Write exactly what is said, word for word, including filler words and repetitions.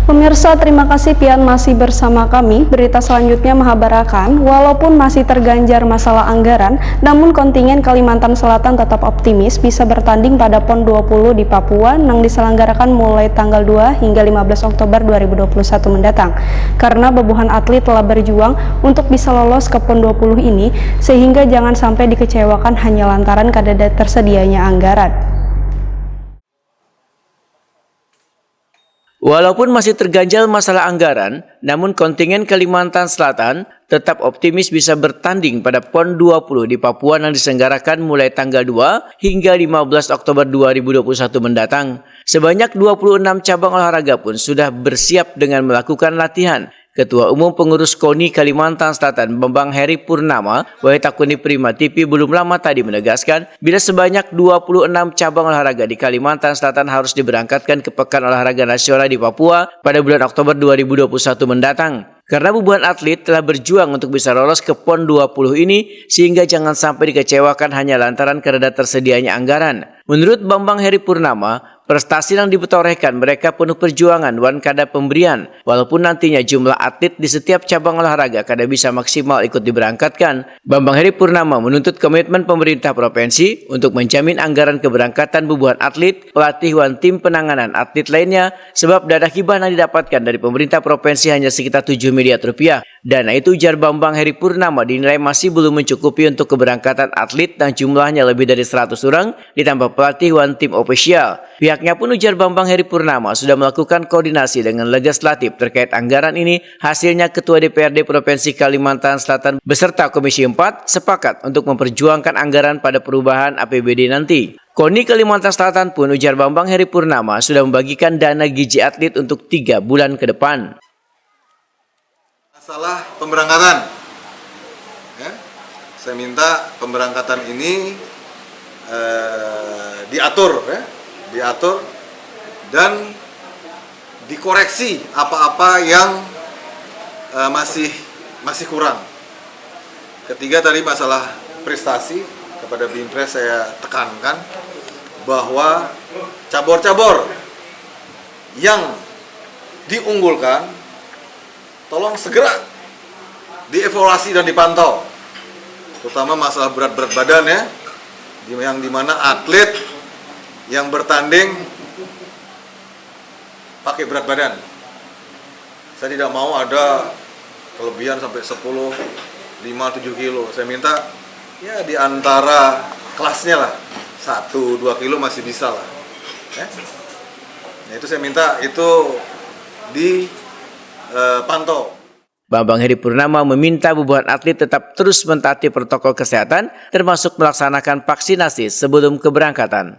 Pemirsa, terima kasih pian masih bersama kami. Berita selanjutnya mahabarakan, walaupun masih terganjar masalah anggaran, namun kontingen Kalimantan Selatan tetap optimis bisa bertanding pada pon dua puluh di Papua nang diselenggarakan mulai tanggal dua hingga lima belas Oktober dua ribu dua puluh satu mendatang. Karena bebuhan atlet telah berjuang untuk bisa lolos ke pon dua puluh ini, sehingga jangan sampai dikecewakan hanya lantaran kadada tersedianya anggaran. Walaupun masih terganjal masalah anggaran, namun kontingen Kalimantan Selatan tetap optimis bisa bertanding pada pon dua puluh di Papua yang diselenggarakan mulai tanggal dua hingga lima belas Oktober dua ribu dua puluh satu mendatang. Sebanyak dua puluh enam cabang olahraga pun sudah bersiap dengan melakukan latihan. Ketua Umum Pengurus koni Kalimantan Selatan, Bambang Heri Purnama, Wahai Takuni Prima T V belum lama tadi menegaskan, bila sebanyak dua puluh enam cabang olahraga di Kalimantan Selatan harus diberangkatkan ke Pekan Olahraga Nasional di Papua pada bulan Oktober dua ribu dua puluh satu mendatang. Karena bubuhan atlet telah berjuang untuk bisa lolos ke pon dua puluh ini, sehingga jangan sampai dikecewakan hanya lantaran karena tersedianya anggaran. Menurut Bambang Heri Purnama, prestasi yang ditorehkan mereka penuh perjuangan wan kada pemberian, walaupun nantinya jumlah atlet di setiap cabang olahraga kada bisa maksimal ikut diberangkatkan. Bambang Heri Purnama menuntut komitmen pemerintah provinsi untuk menjamin anggaran keberangkatan bubuhan atlet, pelatih wan tim penanganan atlet lainnya, sebab dana hibah yang didapatkan dari pemerintah provinsi hanya sekitar tujuh miliar rupiah. Dana itu, ujar Bambang Heri Purnama, dinilai masih belum mencukupi untuk keberangkatan atlet yang jumlahnya lebih dari seratus orang, ditambah pelatih wan tim ofisial. Pihaknya pun, ujar Bambang Heri Purnama, sudah melakukan koordinasi dengan legislatif terkait anggaran ini. Hasilnya, Ketua D P R D Provinsi Kalimantan Selatan beserta Komisi empat sepakat untuk memperjuangkan anggaran pada perubahan A P B D nanti. koni Kalimantan Selatan pun, ujar Bambang Heri Purnama, sudah membagikan dana gizi atlet untuk tiga bulan ke depan. Masalah pemberangkatan, ya, saya minta pemberangkatan ini eh, diatur, ya, diatur dan dikoreksi apa-apa yang eh, masih masih kurang. Ketiga, tadi masalah prestasi, kepada Binpres saya tekankan bahwa cabur-cabur yang diunggulkan tolong segera dievaluasi dan dipantau, terutama masalah berat-berat badan, ya, yang dimana atlet yang bertanding pakai berat badan. Saya tidak mau ada kelebihan sampai sepuluh, lima, tujuh kilo. Saya minta, ya, di antara kelasnya lah, satu dua kilo masih bisa lah, ya. Nah, itu saya minta itu dipantau. Bambang Heri Purnama meminta bubuhan atlet tetap terus mentaati protokol kesehatan, termasuk melaksanakan vaksinasi sebelum keberangkatan.